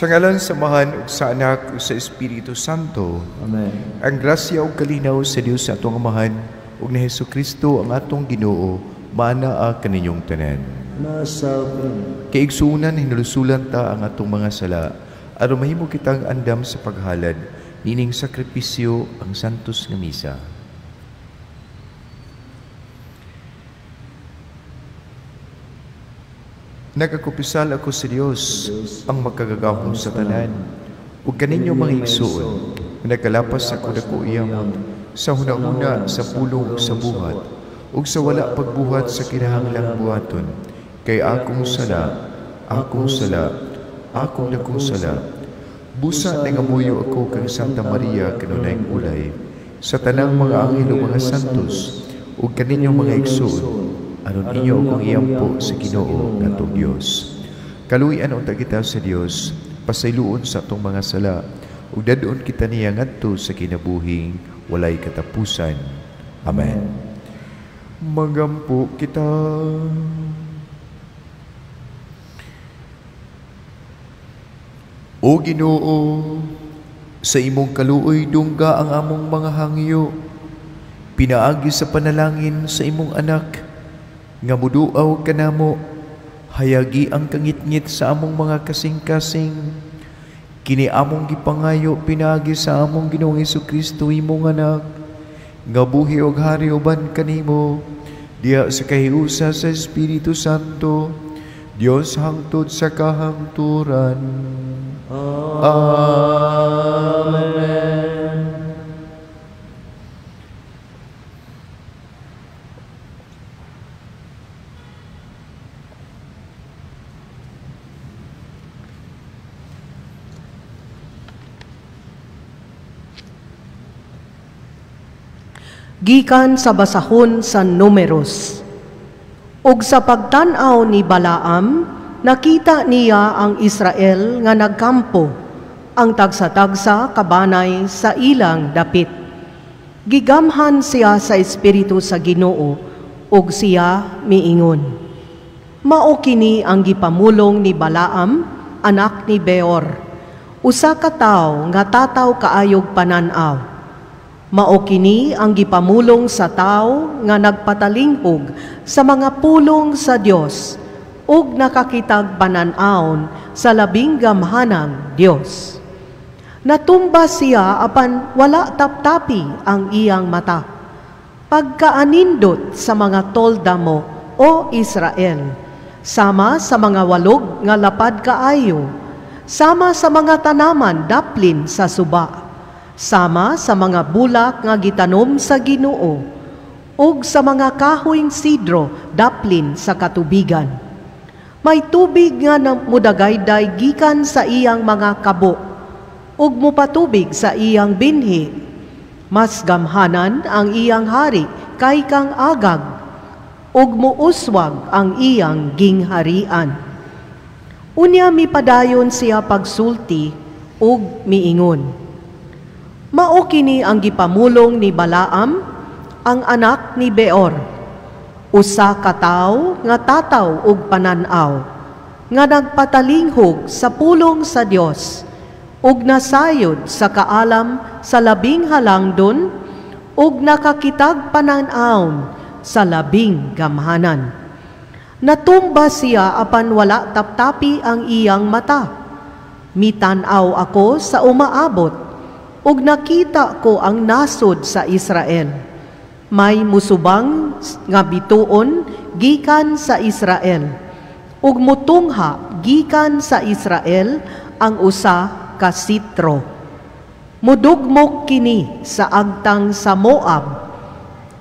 Sa ngalan sa Amahan ug sa Anak ug sa Espiritu Santo. Amen. Ang grasya ug kalinaw sa Dios sa atong Amahan ug ni Hesukristo ang atong Ginoo maanaa kaninyong tanan. Masapin. Kaigsuonan, hinulusulan ta ang atong mga sala aron mahimo kitang andam sa paghalad nining sakripisyo ang santos nga misa. Nagakumpisal ako sa Dios ang makagagahom sa tanan ug kaninyo mga igsuon, nagkalapas ako dako iyamot sa hunahuna, sa pulong ug sa buhat ug sa wala pagbuhat sa kinahanglang buhaton, kay akong sala, akong sala, akong dakong sala. Busa nangamuyo ako kang Santa Maria kanunayng ulay, sa tanang mga anghel ug mga santos ug kaninyong mga igsuon, aron inyo akong iampo sa Ginoo ngatong Dios. Kaluoyan unta kita sa Dios, pasayloon sa atong mga sala ug dadon kita niya ngadto sa kinabuhing walay katapusan. Amen. Magampo kita. O Ginoo, sa imong kaluoy dungga ang among mga hangyo, pinaagi sa panalangin sa imong anak, nga muduaw kanamo, hayagi ang kangitngit sa among mga kasing-kasing. Kini among gipangayo pinaagi sa among Ginoong Hesukristo imong anak, nga buhi og hari uban kanimo, diha sa kahiusa sa Espiritu Santo, Dios hangtod sa kahangturan. Amen. Gikan sa basahon sa Numeros. Ug sa pagtan-aw ni Balaam, nakita niya ang Israel nga nagkampo, ang tagsa-tagsa kabanay sa ilang dapit. Gigamhan siya sa espiritu sa Ginoo, ug siya miingon. Mao kini ang gipamulong ni Balaam, anak ni Beor, usa ka tawo nga tataw kaayog panan-aw. Mao kini ang gipamulong sa tawo nga nagpatalinghog sa mga pulong sa Dios ug nakakitag panan-awon sa labing gamhanang Dios. Natumba siya apan wala taptapi ang iyang mata. Pagkaanindot sa mga tolda mo, o Israel, sama sa mga walog nga lapad kaayo, sama sa mga tanaman daplin sa suba, sama sa mga bulak nga gitanom sa Ginoo, ug sa mga kahoyng sidro daplin sa katubigan. May tubig nga mudagayday gikan sa iyang mga kabo, ug mupatubig sa iyang binhi. Mas gamhanan ang iyang hari kay kang Agag, ug muuswag ang iyang gingharian. Unya mipadayon siya pagsulti ug miingon. Mao kini ang gipamulong ni Balaam, ang anak ni Beor, usa ka tawo nga tataw og panan-aw, nga nagpatalinghog sa pulong sa Dios, ug nasayod sa kaalam sa labing halangdon, ug nakakitag panan-awon sa labing gamhanan. Natumba siya apan wala taptapi ang iyang mata. Mitan-aw ako sa umaabot, ug nakita ko ang nasod sa Israel. May musubang nga bituon gikan sa Israel, ug mutungha gikan sa Israel ang usa ka sitro. Mudugmok kini sa agtang sa Moab,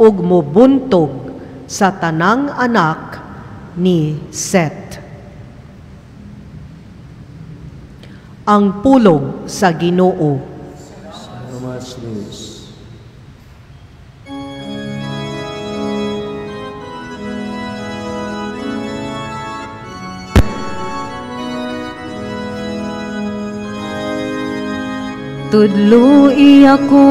ug mubuntog sa tanang anak ni Set. Ang pulong sa Ginoo. Salamat sa Diyos. Tudloi ako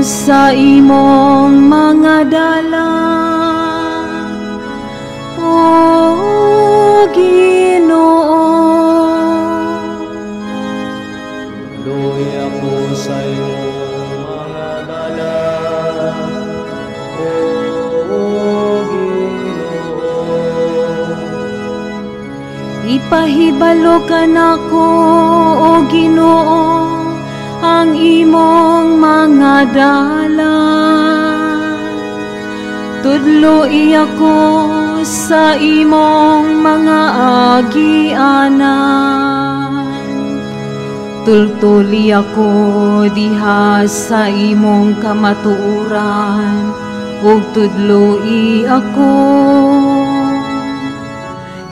sa imong mga dalan, O Ginoo. Pahibalo kanako, O Ginoo, ang imong mga dalan. Tudloi ako sa imong mga agianan. Tultuli ako diha sa imong kamatuoran, ug tudloi ako.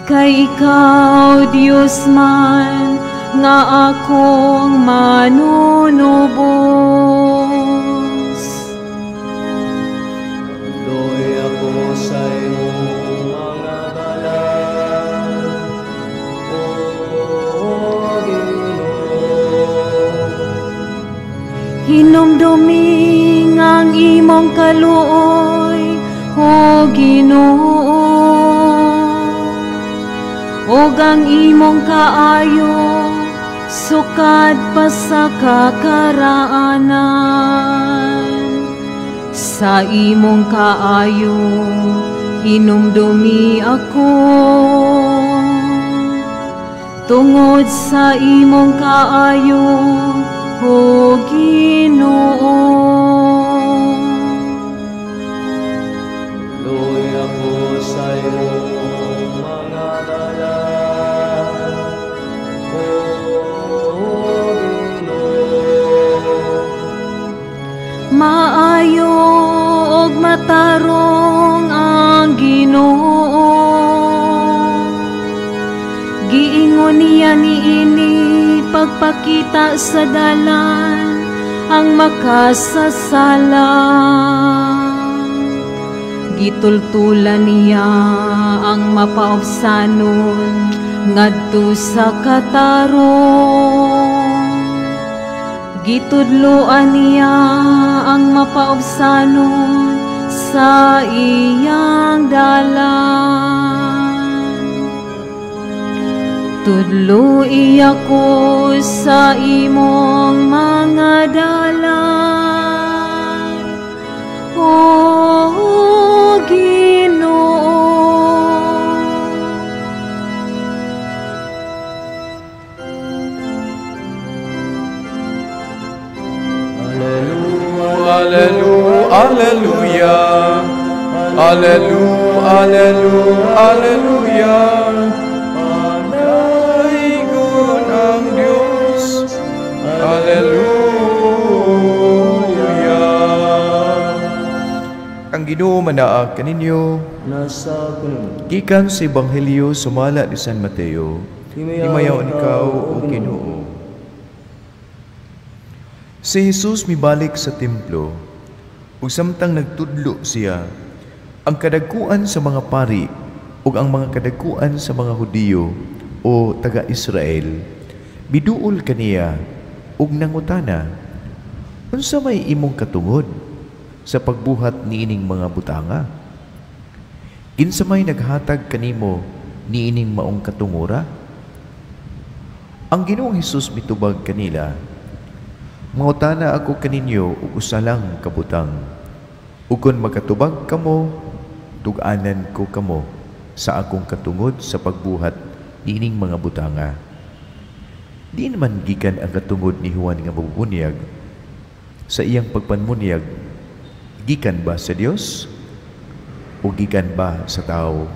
Kay ikaw, Dios man, nga akong manunubos. Tudloi ako sa imong mga dalan, O Ginoo. Hinumdumi ang imong kaluoy, O Ginoo, ug ang imong kaayo sukad pa sa kakaraanan. Sa imong kaayo hinumdumi ako, tungod sa imong kaayo, O Ginoo. Tudloi ako sa imong mga dalan, O Ginoo. Maayo ug matarong ang Ginoo. Giingon niya niini pagpakita sa dalan ang makasasala. Gitultulan niya ang mapaubsanon ngadto sa katarong. Gitudloan niya ang mapaubsanon sa iyang dalan. Tudloi ako sa imong mga dalan, O Ginoo. Alleluia, Alleluia, Alleluia, Alleluia, Alleluia. Panaygon ang Diyos. Alleluia. Ang Ginoo manaa kaninyo. Nasa kuno. Gikan sa Ebanghelyo sumala ni San Mateo. Himayaon ikaw, o Ginoo. Si Jesus mibalik sa templo, ug samtang nagtudlo siya, ang kadagkuan sa mga pari ug ang mga kadagkuan sa mga Hudiyo o taga-Israel biduol kaniya ug nangutana, unsa may imong katungod sa pagbuhat niining mga butanga? Kinsa may naghatag kanimo niining maong katungura? Ang Ginoong Hesus mitubag kanila, mangutana ako kaninyo og usa lang ka butang. Ug kon makatubag kamo, tug-anan ko kamo sa akong katungod sa pagbuhat niining mga butanga. Di naman gikan ang katungod ni Juan nga mabubunyag sa iyang pagpanmunyag, gikan ba sa Dios o gikan ba sa tao?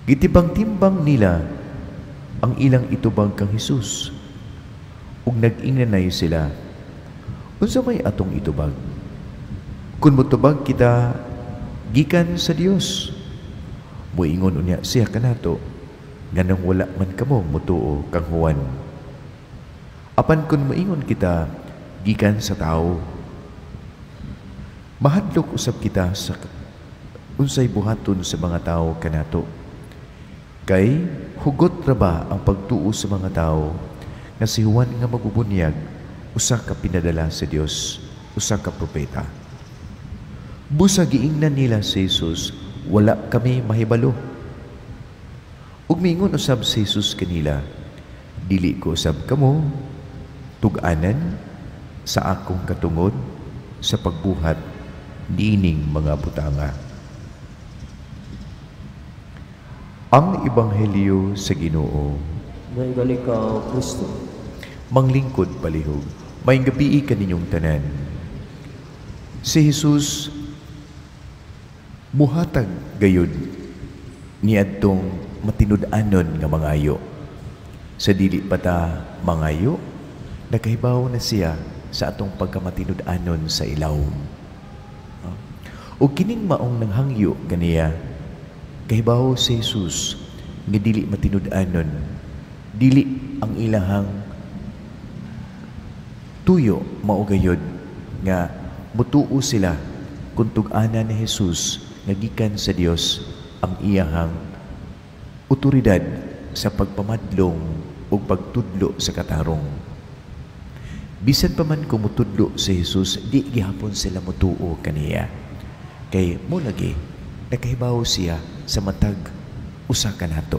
Gitibang-timbang nila ang ilang itubag kang Hesus, ug nag-ingnanay sila, unsa may atong itubag? Kun motubag kita gikan sa Dios, moingon unya siya kanato, nganong wala man kamo motuo kang Juan. Apan kun moingon kita gikan sa tao, mahadlok usab kita sa unsay buhaton sa mga tao kanato. Kay hugot ra ba ang pagtuo sa mga tao nga si Juan nga magbubunyag usa ka pinadala sa Dios, usa ka propeta? Busa giingnan nila si Jesus, wala kami mahibalo. Ug miingon usab si Jesus kanila, dili ko usab kamo tug-anan sa akong katungod sa pagbuhat niining mga butanga. Ang Ebanghelyo sa Ginoo. Daygon ikaw, Kristo. Manglingkod palihog, maayong gabii kaninyong tanan. Si Jesus muhatag gayud niadtong matinud-anon nga mangayo. Sa dili pa ta mangayo, nakahibaw na siya sa atong pagkamatinud-anon sa ilawom. Ug kining maong nanghangyo kaniya, kahibaw si Jesus nga dili matinud-anon, dili ang ilahang tuyo mao gayud nga mutuo sila kung tug-ana ni Jesus nga gikan sa Dios ang iyahang otoridad sa pagpamadlong ug pagtudlo sa katarong. Bisan pa man kung mutudlo si Jesus, di gihapon sila mutuo kaniya. Kay mo lagi nakahibaw siya sa matag usa kanato.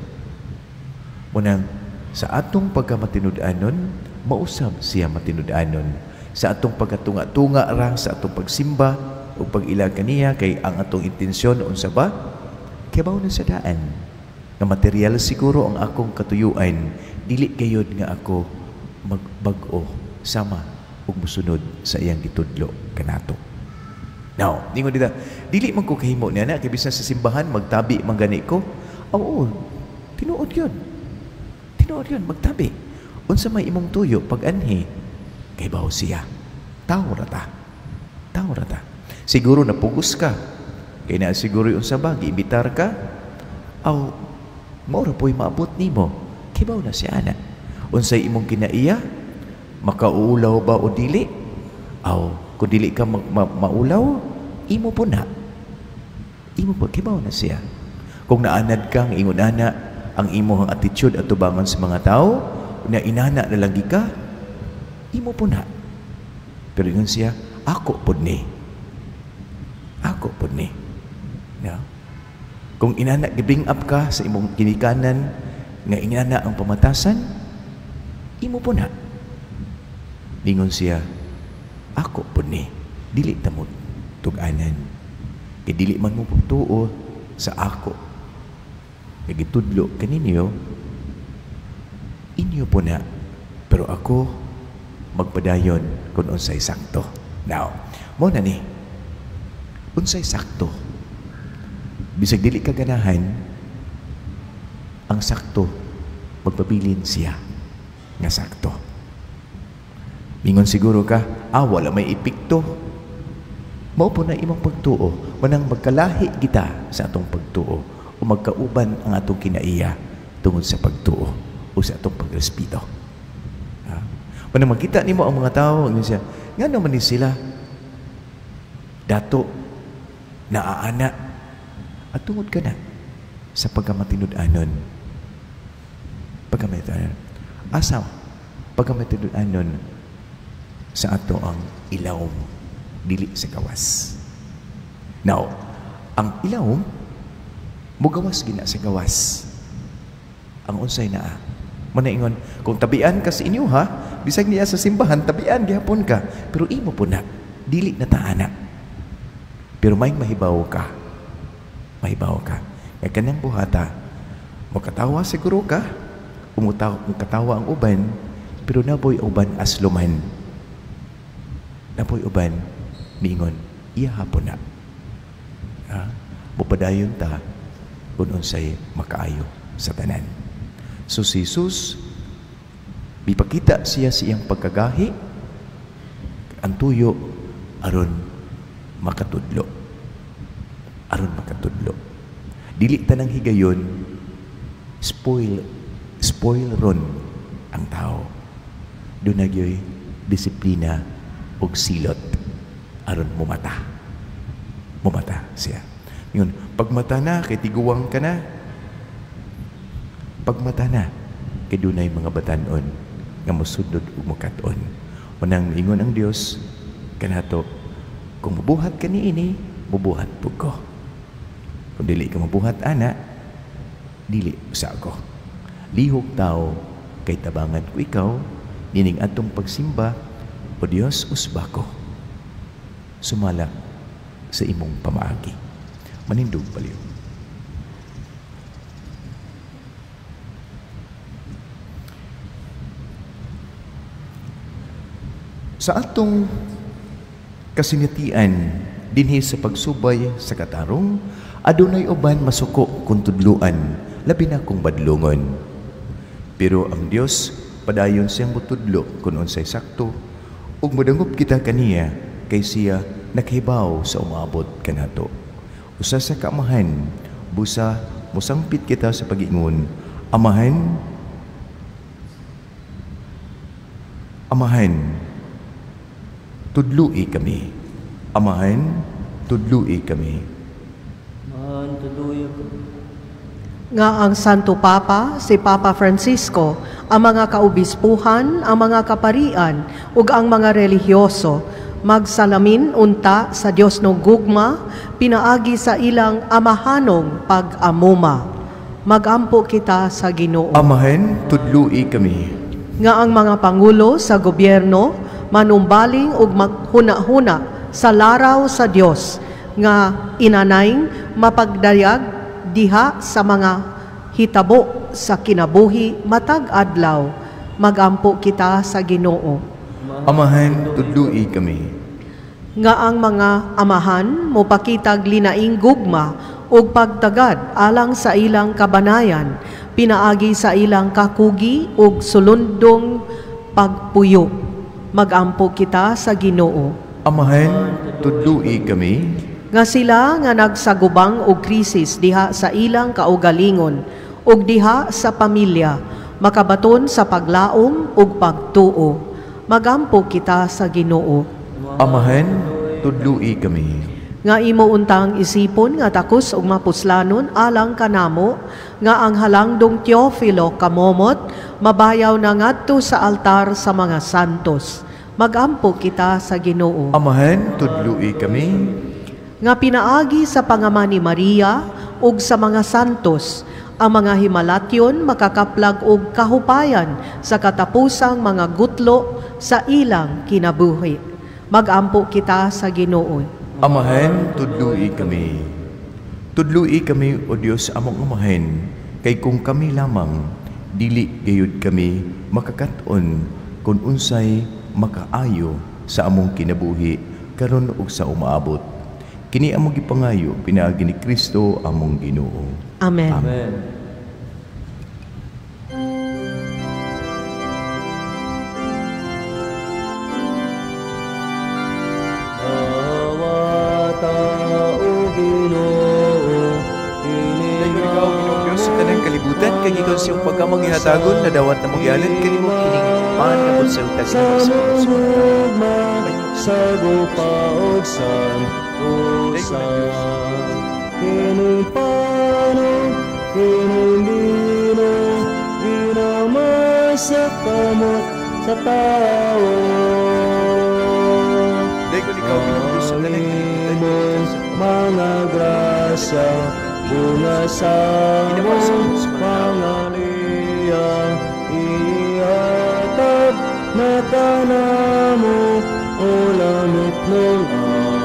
Munang sa atong pagkamatinud-anon, mausab siya matinud-anon. Sa atong pagkatunga-tunga ra sa atong pagsimba o pag-ila kaniya, kay ang atong intensyon unsa ba? Kibaw na sa daan. Nga material siguro ang akong katuyuan, dili gayod nga ako magbag-o sama ug musunod sa iyang gitudlo kanato. Now, ningon dita, dili man ko kahimo niya na, kay bisan sa simbahan magtabi man gani ko. Oo, tinuod yun. Tinuod yun, magtabi. Unsa may imong tuyo pag anhi, kay bawo siya. Tao ra ta. Tao ra ta. Siguro napugos ka. Kay na siguro unsa ba, giimbitar ka? Aw, mao ra po'y maabot nimo. Kibaw na siya ana. Unsay imong kinaiya? Makauulaw ba o dili? Aw, kung dili ka maulaw, imo po na. Imo po, kibaw na siya. Kung naanad kang ingon ana, ang imong attitude at tubangan sa mga tao, na inana na lang ka, imo po na. Pero ingon siya, ako pod ni. Ako pod ni. No? Kung inana, gibring up ka sa imong ginikanan, nga inana ang pamatasan, imo po na. Ningon siya, ako pod ni. Dili ta mo tug-anan. Kay dili man mo pagtuo sa ako. Kay gitudlo kaninyo, inyo po na. Pero ako, magpadayon kung unsay sakto. Now, mo na ni, unsay sakto. Bisag dili ka ganahan, ang sakto, magpabilin siya nga sakto. Mingon siguro ka, wala may epekto. Mao po na imong pagtuo, manang magkalahi kita sa atong pagtuo o magkauban ang atong kinaiya tungod sa pagtuo o sa atong pagrespeto. Ha? Manang makita nimo ang mga tao, ingon siya, nga naman ni sila dato naaana at tungod ka na sa pagkamatinud-anon. Pagkamatinud-anon. Asa pagkamatinud-anon sa ato ang ilawom, dili sa gawas. Now, ang ilawom mugawas gina sa gawas. Ang unsay naa. Manaingon, kung tabian ka sa inyo ha, bisag niya sa simbahan, tabian gihapon ka, pero imo po na, dili na taana. Pero may mahibaw ka. Mahibaw ka. Nga kanang buhata, makatawa siguro ka, mukatawa ang uban, pero naboy uban asluman. Naboy uban, miingon, iya hapon na. Ha? Mupadayon ta, kung unsay makaayo sa tanan. So si Jesus, mipakita siya sa iyang pagkagahi, ang tuyo, aron makatudlo. Aron makatudlo. Dili tanang higayon, spoil ron ang tao. Doon na gyoy disiplina og silot aron mumata. Mumata siya. Yun, pagmata na, kay tiguwang ka na. Pagmata na, kay dunay mga batanon nga mosudod ug mukat-on. Unang ingon ang Dios kanato, kung mubuhat ka niini, mubuhat pud ko. Kung dili ka mabuhat ana, dili usa ako. Lihok tao kay tabangan ko ikaw, nining atong pagsimba, o Dios usba ko. Sumala sa imong pamaagi. Manindog baliw. Sa atong kasinatian dinhi sa pagsubay sa katarong, adunay uban masuko kung tudluan, labi na kung badlongon. Pero ang Dios padayon siyang mutudlo kung unsay sakto ug modangop kita kaniya kay siya nakahibaw sa umaabot kanato. Usa sa kaamahan, busa mosangpit kita sa pag-ingon, Amahan, Amahan, tudlui kami. Amahan, tudlui kami. Amahan, tudlui kami. Nga ang Santo Papa, si Papa Francisco, ang mga kaobispuhan, ang mga kaparian, ug ang mga relihiyoso, magsalamin unta sa Dios no gugma, pinaagi sa ilang amahanong pag-amuma. Magampo kita sa Ginoo. Amahan, tudlui kami. Nga ang mga pangulo sa gobyerno manumbaling ug maghuna-huna sa laraw sa Dios nga inanayng mapagdayag diha sa mga hitabo sa kinabuhi matag adlaw. Magampo kita sa Ginoo. Amahan, tudlui kami. Nga ang mga amahan mopakitag linaing gugma ug pagtagad alang sa ilang kabanayan, pinaagi sa ilang kakugi ug sulundong pagpuyo. Magampo kita sa Ginoo. Amahan, tudlui kami. Nga sila nga nagsagubang og krisis diha sa ilang kaugalingon ug diha sa pamilya, makabaton sa paglaom ug pagtuo. Magampo kita sa Ginoo. Amahan, tudlui kami. Nga imo untang isipon nga takos ug mapuslanon alang kanamo, nga ang halangdong Teofilo kamomot mabayaw na ngadto sa altar sa mga santos. Magampo kita sa Ginoo. Amahan, tudlui kami. Nga pinaagi sa pangama ni Maria ug sa mga santos, ang mga himalatyon makakaplag og kahupayan sa katapusang mga gutlo sa ilang kinabuhi. Magampo kita sa Ginoo. Amahan, tudlui kami. Tudlui kami, O Dios, among amahan, kay kung kami lamang, dili gayud kami makakat-on kung unsay makaayo sa among kinabuhi karon ug sa umaabot. Kini among gipangayo pinaagi ni Kristo among Ginoo. Amen. Amen. Kalibutan kag ikaw siyang pagkamangihatagon na dawat na magyalan kanimo kining panabot sa utag sa sa gupa og san kining pano kining bino ginamay sa kamot sa tao. Dayon ikaw Ginoong sa tanan mga grasya bunga sa pangaliyang iatag na kanamo o langit ng Amahan.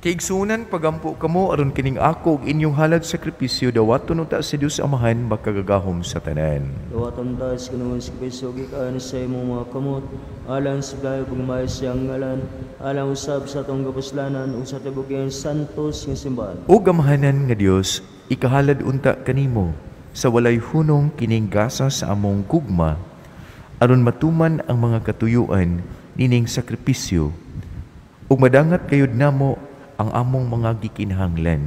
Kaigsunan, pagampo kamo aron kining ako ug inyong halad sakripisyo dawaton unta sa Dios Amahan makagagahom sa tanan. Dawaton ta sa Ginoong sakripisyo gikan sa imong mga kamot alang sa dayo pagmahal siyang ngalan alang usab sa atong kapuslanan ug sa tibuok santos nga simbahan. O gamahanan nga Dios, ikahalad unta kanimo sa walay hunong kining gasa sa among gugma aron matuman ang mga katuyuan nining sakripisyo ug madangat kayod namo ang among mga gikinahanglan.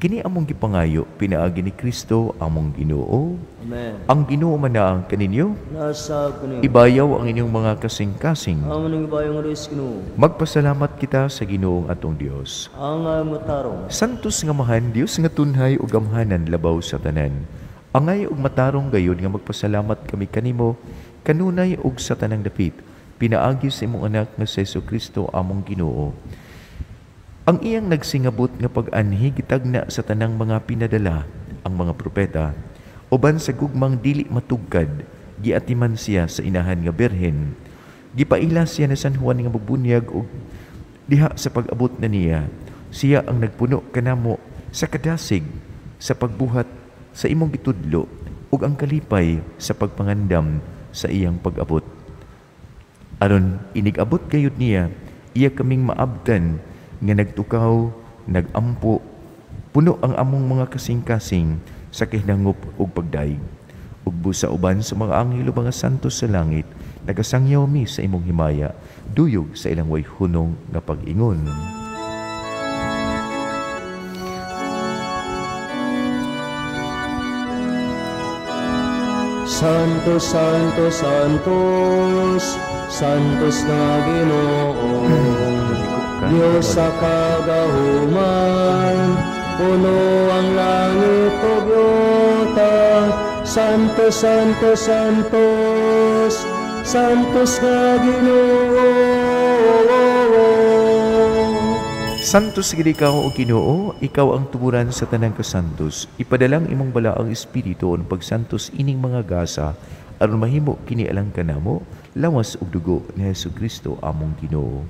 Kini among gipangayo pinaagi ni Kristo among Ginoo. Amen. Ang Ginoo manaang kaninyo. Nasa kaninyo. Ibayaw ang inyong mga kasing-kasing. Ang inyong ibayaw nga Ginoo. Magpasalamat kita sa Ginoong atong Dios. Ang matarong. Santos nga mahan Dios nga tunhay ug gamhanan labaw sa tanan. Angay ug matarong gayud nga magpasalamat kami kanimo kanunay ug sa tanang dapit pinaagi sa imong anak nga si Jesucristo among Ginoo. Ang iyang nagsingabot nga pag-anhi gitagna sa tanang mga pinadala ang mga propeta uban sa gugmang dili matugkad giatiman siya sa inahan nga birhen. Gipaila siya ni San Juan nga magbunyag og diha sa pag-abot na niya, siya ang nagpuno kanamo sa kadasig sa pagbuhat sa imong gitudlo ug ang kalipay sa pagpangandam sa iyang pag-abot. Aron inig-abot gayud niya, iya kaming maabtan nga nagtukaw, nagampo, puno ang among mga kasing-kasing sa kahinangop ug pagdayeg. Ug busa uban sa mga anghel ug mga santos sa langit, nagasangyaw mi sa imong himaya, duyog sa ilang way hunong nga pag-ingon. Santo, Santo, Santos, Santos na Ginoo, Diyos sa kagahuman, puno ang langit ug yuta. Santo, Santo, Santos, Santos na Ginoo. Santos gid ikaw, o Ginoo, ikaw ang tuburan sa tanang kasantos. Ipadalang imong balaang espiritu ang pagsantos ining mga gasa aron mahimo kini alang kanamo lawas ug dugo ni Hesukristo among Ginoo.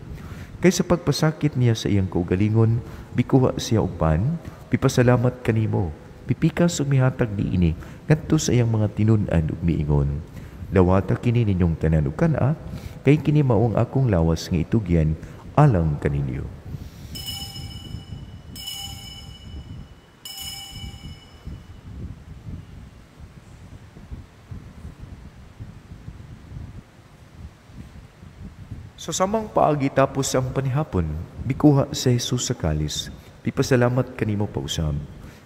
Kay sa pagpasakit niya sa iyang kaugalingon, bikuha siya og pan, pipasalamat kanimo, pipikas ug mihatag niini ngadto sa iyang mga tinun-an ug miingon. Lawata kini ninyong tanan ug kan-a, kay kini mao ang akong lawas nga itugyan alang kaninyo. Sa samang paagi tapos ang panihapon, mikuha si Jesus sa kalis, pipasalamat kanimo pausab.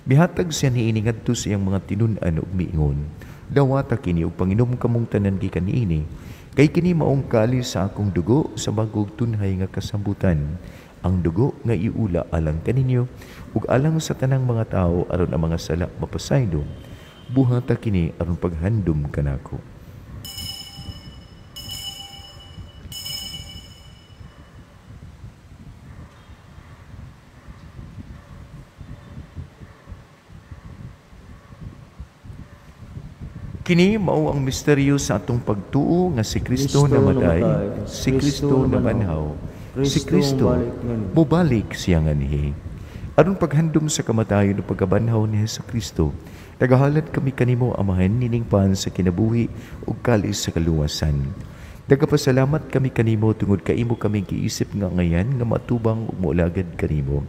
Mihatag siya niini ngadto sa iyang mga tinun-an ug miingon, dawata kini ug panginom kamong tanan gikan niini, kay kini maong kalis sa akong dugo sa bagong tunhay nga kasambutan, ang dugo nga iula alang kaninyo ug alang sa tanang mga tawo aron ang mga sala mapasaylo. Buhata kini aron paghandom kanako. Kini mao ang misteryo sa atong pagtuo nga si Kristo namatay, si Kristo nabanhaw, si Kristo mobalik siya nganhi. Aron paghandom sa kamatayon ug pagkabanhaw ni Hesukristo, nagahalad kami kanimo Amahan nining pan sa kinabuhi ug kalis sa kaluwasan. Nagapasalamat kami kanimo tungod kay imo kaming giisip nga ngayan nga matubang ug moalagad kanimo.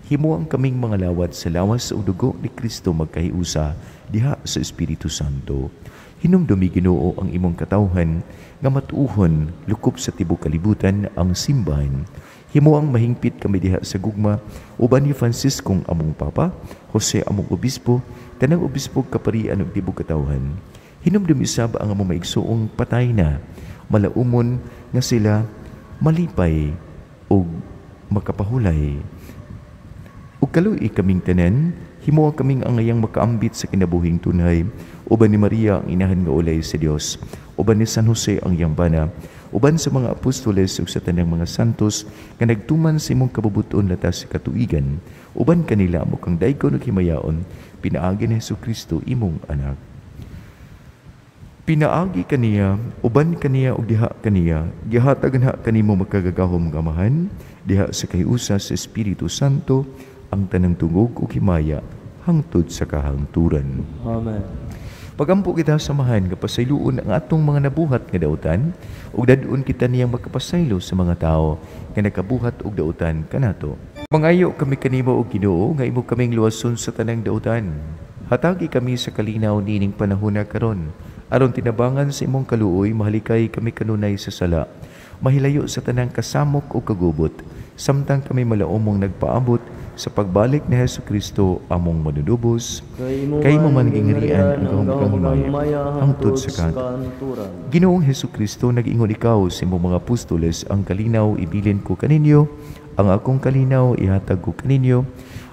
Himuang kaming mga lawat sa lawas ug dugo ni Kristo magkahiusa diha sa Espiritu Santo. Hinumdumi Ginoo ang imong katawhan nga matuohon lukop sa tibuok kalibutan ang simbahan. Himuang mahingpit kami diha sa gugma uban ni Franciscong among Papa, Jose among Obispo, tanang obispo kaparian ug tibuok katawhan. Hinumdumi sab ang among maigsuong patay na, malaumon nga sila malipay ug makapahulay. Ug kaluoy kaming tanan, himuha kaming angayang makaambit sa kinabuhing tunhay, uban ni Maria ang inahan nga ulay sa Dios, uban ni San Jose ang iyang bana, uban sa mga apostoles ug sa tanang mga santos nga nagtuman sa imong kabubuton latas sa katuigan, uban kanila amo kang daygon ug himayaon, pinaagi ni Hesukristo imong anak. Pinaagi kaniya, uban kaniya ug diha kaniya, gihatag na kanimo makagagahom nga Amahan, diha sa kahiusa sa Espiritu Santo, ang tanang tungog ug himaya hangtod sa kahangturan. Amen. Pagampo kita samahan nga pasayloon ang atong mga nabuhat nga dautan ug dad-on kita niyang makapasaylo sa mga tawo nga nakabuhat og dautan kanato. Mangayo kami kanimo og Ginoo nga imo kaming luwason sa tanang dautan. Hatagi kami sa kalinaw niining panahona karon aron tinabangan sa imong kaluoy mahalikay kami kanunay sa sala, mahilayo sa tanang kasamok o kagubot, samtang kami malaumong nagpaabot sa pagbalik ni Hesukristo among manunubos. Kay mo man gingrian ang gahom himaya hangtod sa kanturan. Ginoong Hesukristo, nag-ingon ikaw sa imong mga apostoles, ang kalinaw ibilin ko kaninyo, ang akong kalinaw ihatag ko kaninyo.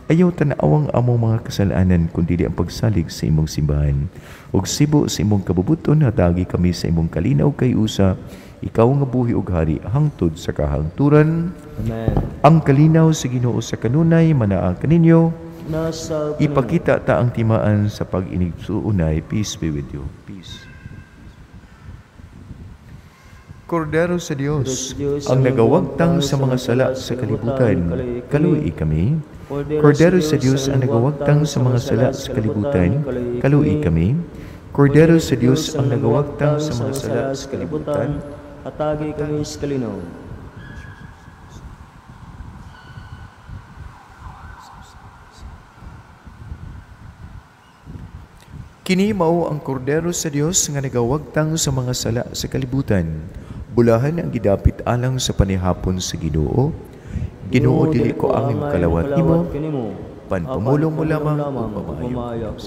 Ayaw tan-awang among mga kasalanan kundi ang pagsalig sa imong simbahan. Ug sibo sa imong kabubuton, hatagi kami sa imong kalinaw kay usa, ikaw nga buhi ug hari hangtod sa kahangturan. Amen. Ang kalinaw sa Ginoo sa kanunay manaa kaninyo. Ipakita ta ang timaan sa pag-inigsuunay. Peace be with you. Peace. Kordero sa Dios, ang nagawagtang sa mga sala sa kalibutan, kaluoy kami. Kordero sa Dios, ang nagawagtang sa mga sala sa kalibutan, kaluoy kami. Kordero sa Dios, ang nagawagtang sa mga sala sa kalibutan, atagi kami sa kalinaw. Kini mao ang Kordero sa Dios nga nagawagtang sa mga sala sa kalibutan. Bulahan ang gidapit alang sa panihapon sa Ginoo. Ginoo, dili ko ang makalawat nimo, panpamulong mo lamang ug mamaayo.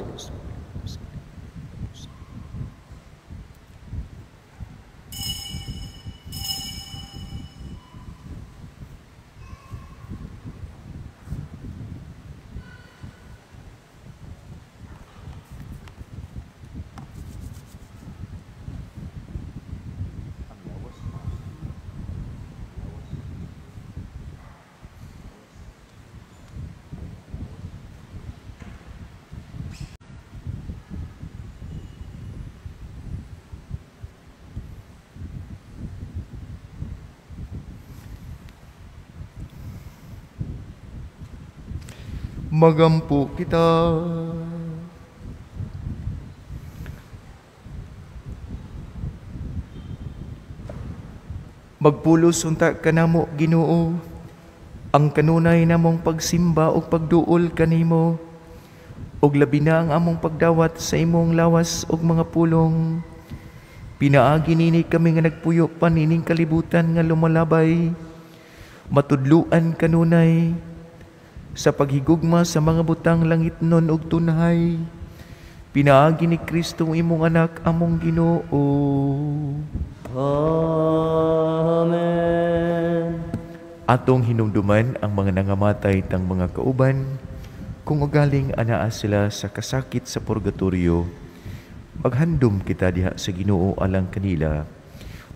Magampo kita. Magpulos unta kanamo, Ginoo, ang kanunay namong pagsimba ug pagduol kanimo, ug labi na ang among pagdawat sa imong lawas ug mga pulong. Pinaagi nini kami nga nagpuyo pa nining kalibutan nga lumalabay, matudluan kanunay sa paghigugma sa mga butang langitnon ug tunhay. Pinaagi ni Kristo imong anak, among Ginoo. Amen. Atong hinumduman ang mga nangamatay tang mga kauban, kung ugaling anaa sila sa kasakit sa purgatorio, maghandom kita diha sa Ginoo alang kanila.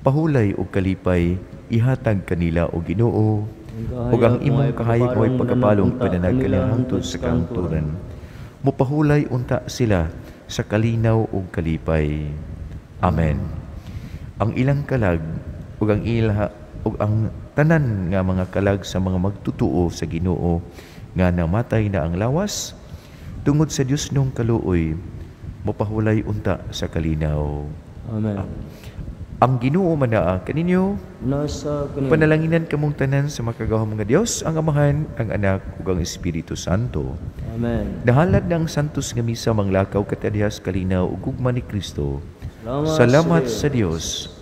Pahulay og kalipay ihatag kanila o Ginoo, ug ang imong kahayag mo'y pagkapalong pananag kanila hangtod sa kahangturan. Mupahulay unta sila sa kalinaw ug kalipay. Amen. Ang ilang kalag ug ang ilha ug ang tanan nga mga kalag sa mga magtutuo sa Ginoo nga namatay na ang lawas tungod sa Dios nung kaluoy, mupahulay unta sa kalinaw. Amen. Ang Ginoo manaa kaninyo. Nasa kaninyo. Panalanginan kamong tanan sa makagagahom nga Dios, ang Amahan, ang Anak ug ang Espiritu Santo. Amen. Nahalad ng santos nga misa manglakaw katadihas kalinaw ug gugma ni Kristo. Salamat sa Dios.